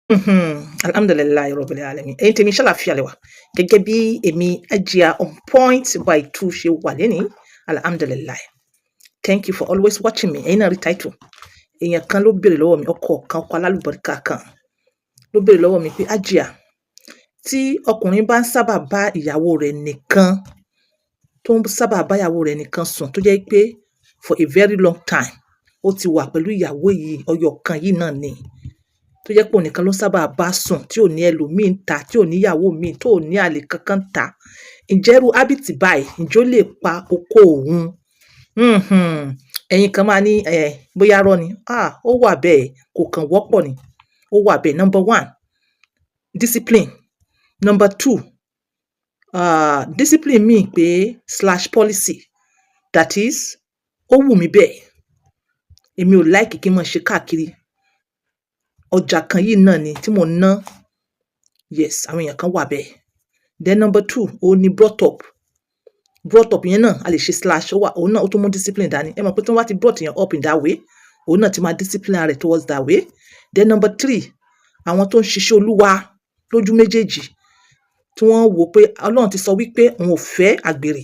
Alhamdulillahi rabbil alamin. Ẹ̀yin tèmi, ṣàlàáfíà lẹ wà? Gẹ́gẹ́ bí èmi Hajia On Point by Two ṣe wà lénìí, alhamdulillahi. Thank you for always watching me. Ẹ̀yin náà rí title. Èèyàn kan ló béèrè lọ́wọ́ mi, ọkọ kan, ọkọ alálùbáríkà kan ló béèrè lọ́wọ́ mi pé, "Hajia, tí ọkùnrin bá ń sábà bá ìyàwó rẹ̀ nìkan, tó ń sábà bá ìyàwó rẹ̀ nìkan sùn, tó jẹ́ pé for a very long time ó ti wà pẹ̀lú ìyàwó yìí, ọyọ kan yìí náà ni, tó jẹ́ pé òun nìkan ló ń sábà bá sùn, tí ò ní ẹlòmíì ń ta, tí ò ní ìyàwó míì, tó ò ní àlè kankan ń ta, ǹjẹ́ irú habit báyìí, ǹjẹ́ ó lè pa okó òun?" Ẹ̀yin kan máa ní ẹ̀ bóyá irọ́ ni. Ah, ó wà bẹ́ẹ̀, kò kàn wọ́pọ̀ ni. Ó wà bẹ́ẹ̀. Number one, discipline. Number two, discipline mean pé slash policy, that is, ó wù mí bẹ́ẹ̀, èmi ò like kí n máa ṣe káàkiri, ọjà kan yìí náà ni tí mò ń ná. Yes, àwọn èèyàn kan wà bẹ́ẹ̀. Then number two, òun ni brought up. Brought up yẹn náà, a lè ṣe slash, ó wà, òun náà ó tún mú discipline dání. Ẹ mọ̀ pé tí wọ́n bá ti brought yẹn up in that way, òun náà ti máa discipline rẹ̀ towards that way. Then number three, àwọn tó ń ṣiṣẹ́ Olúwa lójú méjèèjì, tí wọ́n wò pé Ọlọ́run ti sọ wípé òun ò fẹ́ àgbèrè.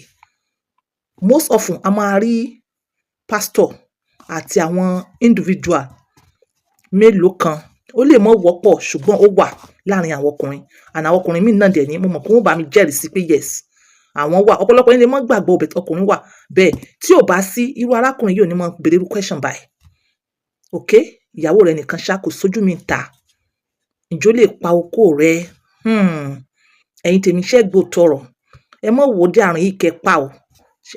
Most often, a máa rí pastor àti àwọn individual mélòó kan. Ó lè mọ́ wọ́pọ̀, ṣùgbọ́n ó wà láàrin àwọn ọkùnrin, and àwọn ọkùnrin míì náà dẹ̀ ní, mo mọ̀ pé wọ́n bá mi jẹ́rìí sí pé yes, àwọn wà. Ọ̀pọ̀lọpọ̀ yín lè mọ́ gbàgbọ́ ọbẹ̀, ọkùnrin wà bẹ́ẹ̀. Tí ò bá sí, irú arákùnrin yìí ò ní mọ béèrè irú question báyìí. Ok, ìyàwó rẹ nìkan ṣá, kò sójú mi ta, ǹjẹ́ ó lè pa okó rẹ? Ẹ̀yin tèmi, ṣẹ́ gbọ́ tọrọ? Ẹ mọ̀ wò dé àárín yìí kẹ́ pa o,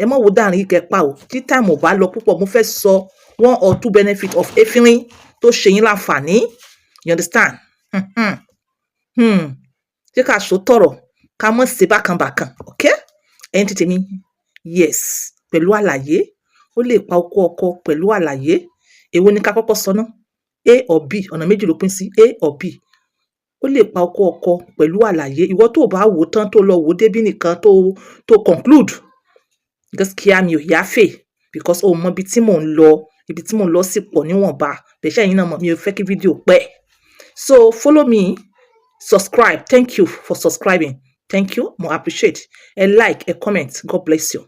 ẹ mọ̀ wò dé àárín yìí kẹ́ pa o. Tí time ò bá lọ púpọ̀, mo fẹ́ sọ one or two benefit of efinrin tó ṣe yín láǹfààní, you understand? Ṣé ká sọ tọrọ, ká mọ̀ ṣe bákan bákan? Ok, ẹ̀yin tí tèmi, yes, pẹ̀lú àlàyé, ó lè pa okó ọkọ pẹ̀lú àlàyé. Èwo ni ká kọ́kọ́ sọ ná, A or B? Ọ̀nà méjì ló pín sí, A or B. Ó lè pa okó ọkọ pẹ̀lú àlàyé. Ìwọ tó bá wò tán, tó lọ wò débí nìkan, tó conclude, gaskiya mi ò yáfè, because o mọ ibi tí mò ń lọ. Ibi tí mò ń lọ sì pọ̀ níwọ̀nba. Bẹ́ẹ̀ ṣẹ́yìn náà mọ̀, mi ò fẹ́ kí fídíò pẹ́. So follow me, subscribe. Thank you for subscribing, thank you, mo appreciate. Ẹ like, ẹ comment. God bless you.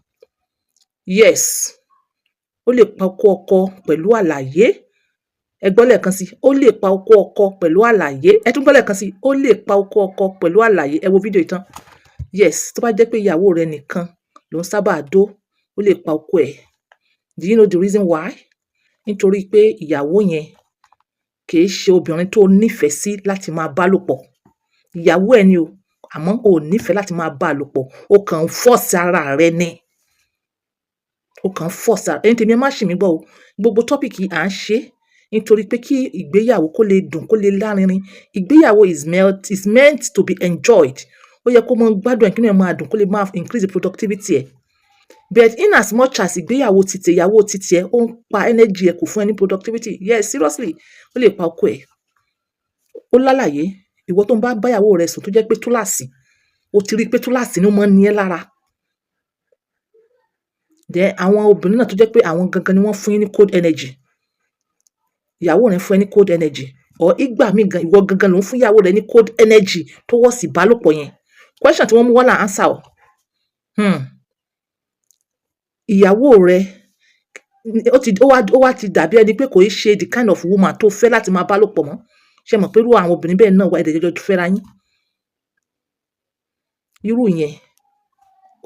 Yes, ó lè pa okó ọkọ pẹ̀lú àlàyé. Ẹ gbọ́ lẹ́ẹ̀kan sí, ó lè pa okó ọkọ pẹ̀lú àlàyé. Ẹ tún gbọ́ lẹ́ẹ̀kan sí, ó lè pa okó ọkọ pẹ̀lú àlàyé. Ẹ wo fídíò yìí tán. Yes, tó bá jẹ́ pé ìyàwó rẹ nìkan ló ń sábà dó, ó lè pa okó ẹ̀. Do you know the reason why? Nítorí pé ìyàwó yẹn kìí ṣe obìnrin tó nífẹ̀ẹ́ sí láti máa bá lò pọ̀. Ìyàwó ẹ ni o, àmọ́ o ò nífẹ̀ẹ́ láti máa bá lò pọ̀, o kàn ń force ara rẹ ni, o kàn ń force ara. Ẹ̀yin tèmi, ẹ má ṣì mí gbọ́ o. Gbogbo topic yìí, à ń ṣe nítorí pé kí ìgbéyàwó kó lè dùn, kó lè lárinrin. Ìgbéyàwó is meant to be enjoyed. Ó yẹ kó máa gbádùn ẹ̀, kí inú ẹ̀ máa dùn, kó lè máa increase the productivity ẹ̀. But in as much as ìgbéyàwó titi, ìyàwó titi ẹ̀, ó ń pa energy ẹ̀, kò fún ẹ ní productivity, yes, seriously, ó lè pa okó ẹ̀. Ó lálàyé. Ìwọ tó ń bá báyàwó rẹ sùn, tó jẹ́ pé túláàsì, o ti rí i pé túláàsì ni ó máa ń ní ẹ́ lára. Then àwọn obìnrin náà tó jẹ́ pé àwọn gangan ni wọ́n fún yín ní cold energy, ìyàwó rẹ fún ẹ ní cold energy, or ìgbà míì gan, ìwọ gangan ló ń fún ìyàwó rẹ ní cold energy towards ìbálòpọ̀ yẹn. Question tí wọ́n mú wá là answer o. Ìyàwó rẹ, ó wá ti dàbí ẹni pé kò í ṣe the kind of woman tó fẹ́ láti máa bá lò pọ̀ mọ́. Ṣé mọ̀ pé irú àwọn obìnrin bẹ́ẹ̀ náà wà, ẹ̀dẹ̀ jọjọ fẹ́ra yín? Irú yẹn,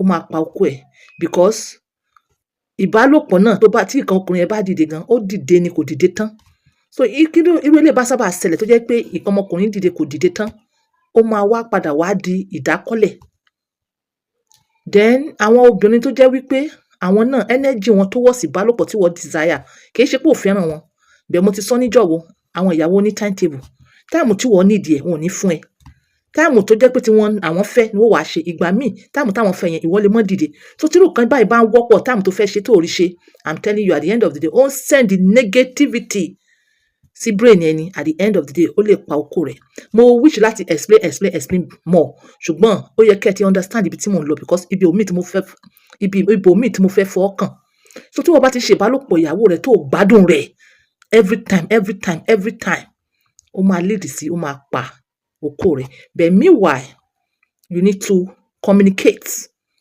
ó máa pa okó ẹ̀, because ìbálòpọ̀ náà, tó bá tí nǹkan ọkùnrin yẹn bá dìde gan, ó dìde ni, kò dìde tán. So irú eléyìí bá sábà ṣẹlẹ̀, tó jẹ́ pé nǹkan ọmọkùnrin dìde, kò dìde tán, ó máa wá padà wá di ìdákọ́lẹ̀. Then àwọn obìnrin tó jẹ́ wípé àwọn náà, energy wọn towards ìbálòpọ̀ tí wọ́n desire, kì í ṣe pé ò fẹ́ràn wọn bẹ́ẹ̀. Mo ti sọ níjọ̀wọ́, àwọn ìyàwó ní timetable. Time tí wọ́n need ẹ̀, wọn ò ní fún ẹ. Time tó jẹ́ pé tí wọ́n àwọn fẹ́ ni wọ́n wàá ṣe. Ìgbà míì, time táwọn fẹ́ yẹn, ìwọ lè mọ́ dìde. So tí irú kan báyìí bá ń wọ́pọ̀, time tó fẹ́ ṣe tó rí ṣe, I'm telling you, at the end of the day, ó ń send negativity sí brain ẹni. At the end of the day, ó lè pa okó rẹ̀. Mo wish láti explain, explain, explain more, ṣùgbọ́n ó yẹ kẹ́ ẹ ti understand ibi tí mò ń lọ, because ibi omi tí mo fẹ́ fọ́ kàn. So tí wọ́n bá ti ṣe ìbálòpọ̀ ìyàwó rẹ̀, tó gbádùn rẹ̀ every time, every time, every time. Ó máa lead sí, ó máa pa okó rẹ̀. But meanwhile, you need to communicate.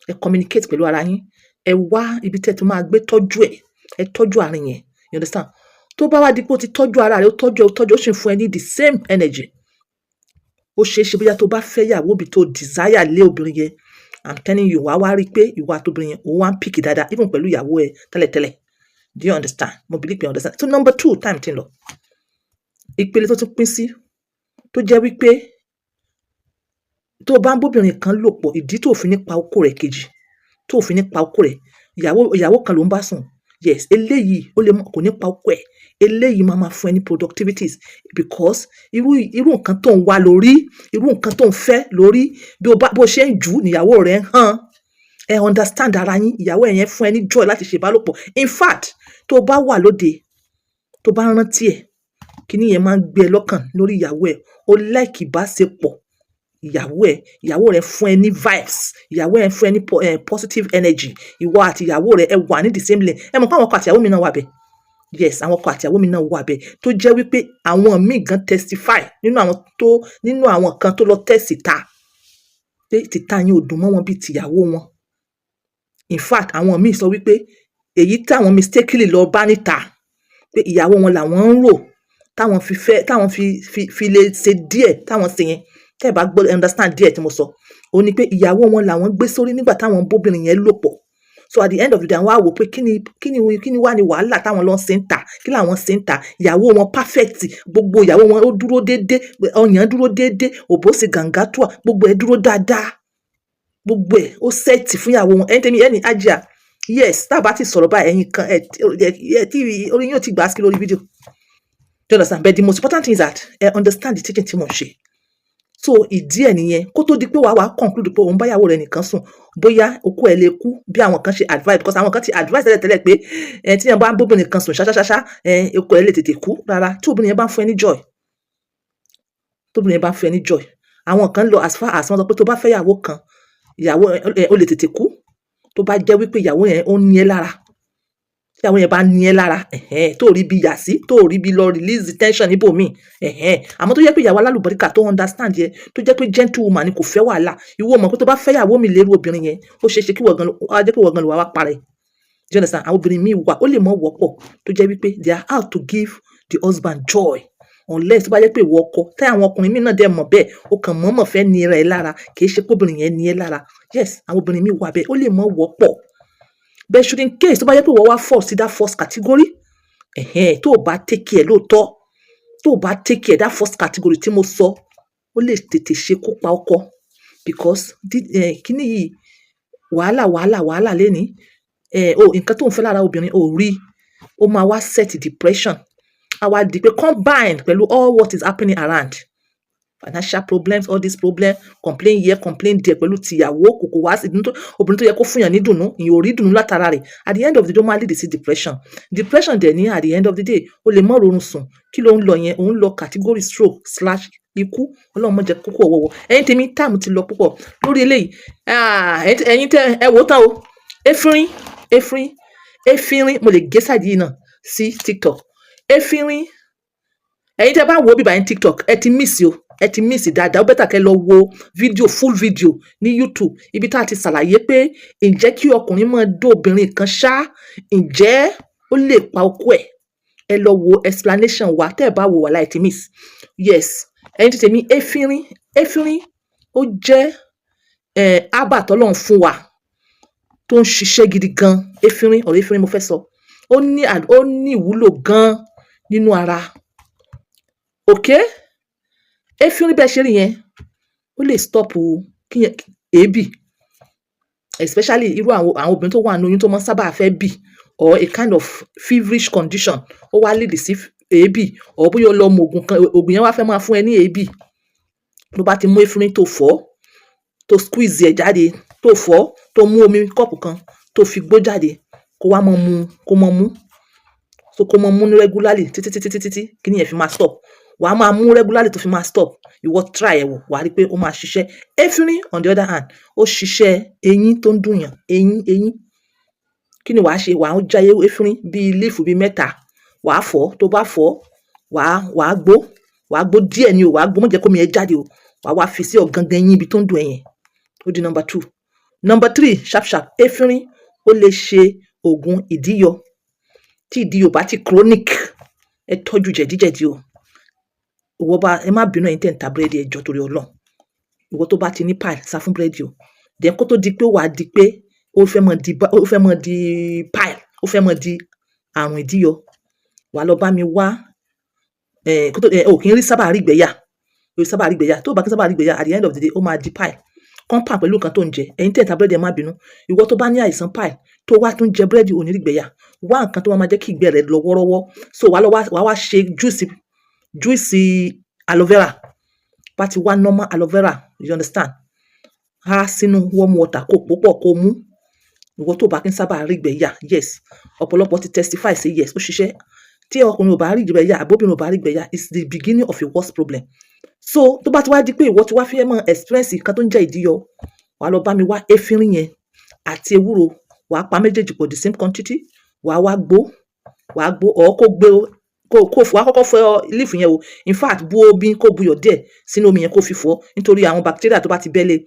Ẹ communicate pẹ̀lú ara yín. Ẹ wá ibi tí ẹ ti máa gbé tọ́jú ẹ̀. Ẹ tọ́jú àárín yẹn, you understand? Tó bá wá di pé o ti tọ́jú ara rẹ, ó tọ́jú ẹ, ó tọ́jú, ó sì ń fún ẹ ní the same energy, ó ṣeé ṣe bóyá tó bá fẹ́ ìyàwó bí tó desire lé obìnrin yẹn, I'm telling you, wàá wá rí i pé ìwà àtobìnrin yẹn, òun wá ń pick dáadáa, even pẹ̀lú ìyàwó ẹ tẹ́lẹ̀tẹ́lẹ̀. Do you understand? Mo believe you understand. So number two, time ti ń lọ, ìpele tó tún pín sí, tó jẹ́ wípé tó bá ń bóbìnrin kan lò pọ̀, ìdí tó fi ní pa okó rẹ̀ kejì, tó fi ní pa okó rẹ̀, ìyàwó kan ló ń bá sùn, yes, eléyìí ó lè kò ní pa okó ẹ̀. Eléyìí máa máa fún ẹ ní productivities, because irú nǹkan tó ń wá lórí, irú nǹkan tó ń fẹ́ lórí, bí o bá bó ṣe ń jù ú níyàwó rẹ̀ ń hàn. Ẹ understand ara yín. Ìyàwó ẹ̀ yẹn fún ẹ ní joy láti ṣe ìbálòpọ̀. In fact, tó bá wà lóde, tó bá rántí ẹ̀, kíní yẹn máa ń gbé ẹ lọ́kàn lórí ìyàwó ẹ̀. Ó like ìbáṣepọ̀ ìyàwó ẹ̀. Ìyàwó rẹ̀ fún ẹ ní vibes. Ìyàwó ẹ̀ fún ẹ ní positive energy. Ìwọ àti ìyàwó rẹ̀, ẹ wà ní the same lane. Ẹ mọ̀ pé àwọn ọkọ àti ìyàwó mi náà wà bẹ́ẹ̀. Yes, àwọn ọkọ àti ìyàwó mi náà wà bẹ́ẹ̀, tó jẹ́ wípé àwọn míì gan testify nínú àwọn kan tó lọ test ta pé tìta yín ò dùn mọ́ wọn bíi tìyàwó wọn. In fact, àwọn míì sọ wípé èyí táwọn mistakenly lọ bá níta, pé ìyàwó wọn làwọn ń rò táwọn fi fẹ́, táwọn fi lè ṣe díẹ̀ táwọn ṣe yẹn. Tẹ́ ẹ bá gbọ́, understand díẹ̀ tí mo sọ, ó ní pé ìyàwó wọn làwọn gbé sórí nígbà táwọn bóbìnrin yẹn lò pọ̀. So at the end of the day, àwọn á wò pé kíni wá ní wàhálà táwọn lọ ṣe ń tà, kí làwọn ṣe ń tà. Ìyàwó wọn perfect, gbogbo ìyàwó wọn ó dúró déédé, ọyàn dúró déédé, òbó ṣe gàǹgà tó à, gbogbo ẹ̀ dúró dáadáa, gbogbo ẹ̀ ó set fún ìyàwó wọn. Ẹ̀yin tèmi, ẹni ajá, yes, tá a bá ti sọ̀rọ̀ báyìí, ẹ̀yin kan ẹ̀ tí orí yóò ti gbà á sí lórí fídíò. Do you understand? But the most important thing is that ẹ understand the teaching tí mo ń ṣe. So ìdí ẹ̀ nìyẹn. Kó tó di pé wàá conclude pé òun báyàwó rẹ̀ nìkan sùn, bóyá okó ẹ̀ lè kú bí àwọn kan ṣe advice, because àwọn kan ti advice tẹ́lẹ̀ tẹ́lẹ̀ pé ẹ tí yẹn bá ń bóbìnrin kan sùn ṣáṣáṣáṣá, ẹ okó ẹ̀ lè tètè kú. Rárá, tí obìnrin yẹn bá ń fún ẹ ní joy, tóbìnrin yẹn bá ń fún ẹ ní joy. Àwọn kan lọ as far as wọ́n sọ pé tó bá fẹ́ ìyàwó kan, ìyàwó ẹ ó lè tètè kú, tó bá jẹ́ wípé ìyàwó yẹn ó ní ẹ lára. Tí ìyàwó yẹn bá ní ẹ lára, ẹ̀hẹ́n, tó rí bí yà sí, tó rí bí lọ release the tension níbòmíì, ẹ̀hẹ́n. Àmọ́ tó jẹ́ pé ìyàwó alálùbáríkà tó understand yẹ, tó jẹ́ pé gentle woman ni, kò fẹ́ wàhálà, ìwọ mọ̀ pé tó bá fẹ́ ìyàwó mi lérú obìnrin yẹn, ó ṣeé ṣe kí wọ́n gan, á jẹ́ pé wọ́n gan ló wá wá parẹ́. Do you understand? Àwọn obìnrin míì wà, ó lè mọ́ wọ́pọ̀, tó jẹ́ wípé they are out to give the husband joy, unless tó bá jẹ́ pé ìwọ ọkọ tí àwọn ọkùnrin míì náà dẹ̀ mọ̀ bẹ́ẹ̀, ó kàn mọ̀ọ́mọ̀ fẹ́ ní ra ẹ lára, kì í ṣe pé obìnrin yẹn ní ẹ lára. Yes, àwọn obìnrin míì wà bẹ́ẹ̀, ó lè mọ́ wọ́pọ̀. But should in case tó bá jẹ́ pé ìwọ wá fall sí that first category, ẹ̀hẹ́n, tó o bá take care lóòótọ́, tó o bá take care, that first category tí mo sọ, ó lè tètè ṣekú pa ọkọ, because kíní yìí, wàhálà, wàhálà, wàhálà lénìí, o nǹkan tó ń fẹ́ lára obìnrin ò rí, ó máa wá set depression, á wá di pé combined pẹ̀lú all what is happening around, financial problems, all these problems, complain here, complain there, pẹ̀lú tìyàwó kòkò wá sí obìnrin tó yẹ kó fún yàn ní dùnú, ìyẹn ò rí dùnú látara rẹ̀. At the end of the day, ó máa lead sí depression. Depression dẹ̀ ní, at the end of the day, ó lè má rorun sùn. Kí ló ń lọ yẹn? Òun lọ category stroke slash ikú. Ọlọ́run má jẹ́ kókó ọ̀wọ́wọ́. Ẹ̀yin tèmi, time ti lọ púpọ̀ lórí eléyìí. Ah, ẹ̀yin tẹ́ ẹ wò ó tán o, efinrin, efinrin, efinrin, mo lè gé side yìí náà sí TikTok. Efinrin, ẹ̀yin tẹ́ bá wo bíbá yín TikTok, ẹ ti miss o, ẹ ti miss dáadáa. Ó better kẹ́ lọ wo fídíò, full video ní YouTube, ibi tá a ti ṣàlàyé pé ǹjẹ́ kí ọkùnrin máa dó obìnrin kan ṣá, ǹjẹ́ ó lè pa okó ẹ̀. Ẹ lọ wo explanation wa. Tẹ́ ẹ bá wo, wàhálà, ẹ ti miss. Yes, ẹ̀yin tí tèmi, efinrin, efinrin ó jẹ́ herbal tọ́lọ́run fún wa tó ń ṣiṣẹ́ gidi gan. Efinrin, ọ̀rọ̀ efinrin mo fẹ́ sọ. Ó ní ìwúlò gan nínú ara. Okay, efinrin, bẹ́ẹ̀ ṣe rí yẹn, ó lè stop kíyẹn èébì, especially irú àwọn obìnrin tó wà nínú oyún, tó máa ń sábà fẹ́ bì, or a kind of feverish condition, ó wá lead sí èébì, or bóyá o lọ mu òògùn kan, òògùn yẹn wá fẹ́ máa fún ẹ ní èébì. Tó bá ti mú efinrin, tó fọ̀, tó squeeze ẹ̀ jáde, tó fọ̀, tó mú omi kọ́ọ̀pù kan, tó fi gbó jáde, kó wá máa mu, kó máa mú. So kó máa mú ní regularly títí títí títí tí kíní yẹn fi máa stop. Wàá máa mú regularly tó fi máa stop. Ìwọ try ẹ̀ wò, wàá rí pé ó máa ṣiṣẹ́. Efinrin, on the other hand, ó ṣiṣẹ́ eyín tó ń dùn yàn, eyín, eyín. Kí ni wàá ṣe? Wàá já efinrin bíi leaf bíi mẹ́ta, wàá fọ̀. Tó bá fọ̀, wàá gbó. Wàá gbó díẹ̀ ni o, wàá gbó, má jẹ́ kómi ẹ jáde o. Wàá wá fi sí ọ̀gangan eyín ibi tó ń dùn ẹ́ yẹn. Ó di number two. Number three, sharp sharp, efinrin, ó lè ṣe oògùn ìdíyọ. Tí ìdíyọ bá ti chronic, ẹ tọ́jú jẹ̀díjẹ̀dí o. Ìwọ bá, ẹ má bínú, ẹ̀yin tẹ́ ń ta búrẹ́dì, ẹ jọ̀ọ́, torí Ọlọ́run. Ìwọ tó bá ti ní pile, sá fún búrẹ́dì o. Then kó tó di pé wàá di pé ó fẹ́ mọ di pile, ó fẹ́ mọ di àrùn ìdíyọ, wàá lọ bá mi wá kó tó ò kí ń rí sábà rí ìgbẹ́ yà, o sábà rí ìgbẹ́ yà. Tó o bá kí ń sábà rí ìgbẹ́ yà, at the end of the day, ó máa di pile compound pẹ̀lú nǹkan tó ń jẹ. Ẹ̀yin tẹ́ ń ta búrẹ́dì, ẹ má bínú. Ìwọ tó bá ní àìsàn pile, tó wá tún jẹ búrẹ́dì, ò ní rí ìgbẹ́ yà. Wá nǹkan tó máa jẹ́ kí ìgbẹ́ rẹ lọ wọ́rọ́wọ́. So wàá lọ wá, wàá wá ṣe juice aloe vera. Bá ti wá normal aloe vera, you understand, há sínú warm water, kó pò pọ̀, kó mú. Ìwọ tó bá kí ń sábà rí ìgbẹ́ yà, yes, ọ̀pọ̀lọpọ̀ ti testify say yes, ó ṣiṣẹ́. Tí ọkùnrin ò bá rí ìgbẹ́ yà, àbóbìnrin ò bá rí ìgbẹ́ yà, it's the beginning of a worst problem. So tó bá ti wá di pé ìwọ ti wá fẹ́ mọ experience nǹkan tó ń jẹ́ ìdíyọ, wàá lọ bá mi wá efinrin yẹn àti ewúro. Wàá pa méjèèjì pọ̀, the same quantity. Wàá wá gbó, wàá gbó ọ̀, kó gbé kó wàá kọ́kọ́ fọ leaf yẹn o. In fact, bu omi, kó buyọ̀ díẹ̀ sínú omi yẹn, kó fi fọ̀, nítorí àwọn bacteria tó bá ti bẹ́lẹ̀.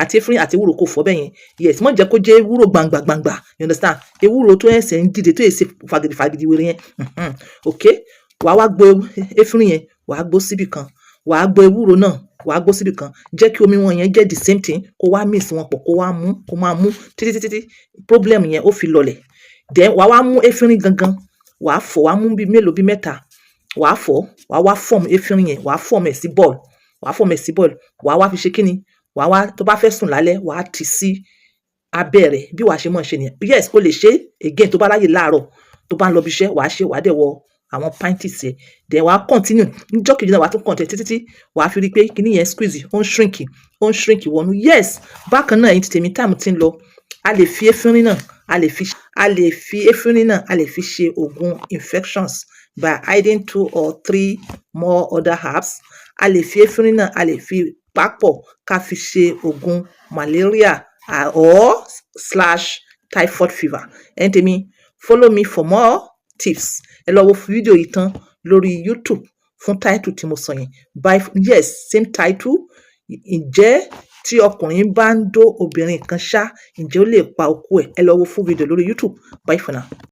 Àti efinrin àti ewúro, kó fọ̀ bẹ́ẹ̀ yẹn. Yes, má jẹ́ kó jẹ́ ewúro gbangba gbangba, you understand, ewúro tó ẹsẹ̀ ń dìde, tó èsì fagidi fagidi wèrè yẹn. Ok, wàá wá gbó efinrin yẹn, wàá gbó síbì kan, wàá gbó ewúro náà, wàá gbó síbì kan. Jẹ́ kí omi wọn yẹn jẹ́ the same thing, kó wá mix wọn pọ̀, kó wá mú, kó máa mú títí títí, problem yẹn ó fi lọlẹ̀. Then wàá wá mú efinrin gangan, wàá fọ̀, wàá mú bí mélòó, bí mẹ́ta, wàá fọ̀, wàá wá form efinrin yẹn, wàá form ẹ̀ sí ball, wàá form ẹ̀ sí ball. Wàá wá fi ṣe kíni? Wàá wá, tó bá fẹ́ sùn lálẹ́, wàá tì sí abẹ́ rẹ̀. Bí wàá ṣe mọ̀ ṣe nìyẹn. Yes, o lè ṣe again tó bá ráyè láàárọ̀, tó bá ń lọ bí iṣẹ́, wàá ṣe, wàá dẹ̀ wọ àwọn panties ẹ̀. Then wàá continue níjọ́ kejì náà, wàá tún continue títí tí wàá fi rí pé kíní yẹn squeeze, ó ń shrink, ó ń shrink wọnú. Yes, bákan náà, ẹ̀yin ti tèmi, time ti ń lọ. A lè fi efinrin náà, a lè fi ṣe oògùn infections by adding two or three more other herbs. A lè fi efinrin náà, a lè fi papọ̀ ká fi ṣe oògùn malaria or slash typhoid fever. Ẹ̀yin tèmi, follow me for more tips. Ẹ lọ wo fídíò yìí tán lórí YouTube fún title tí mo sọ yẹn. By yes, same title: Ǹjẹ́ tí ọkùnrin bá ń dó obìnrin kan ṣá, ǹjẹ́ ó lè pa okó ẹ̀? Ẹ lọ wo full video lórí YouTube. Bye for now.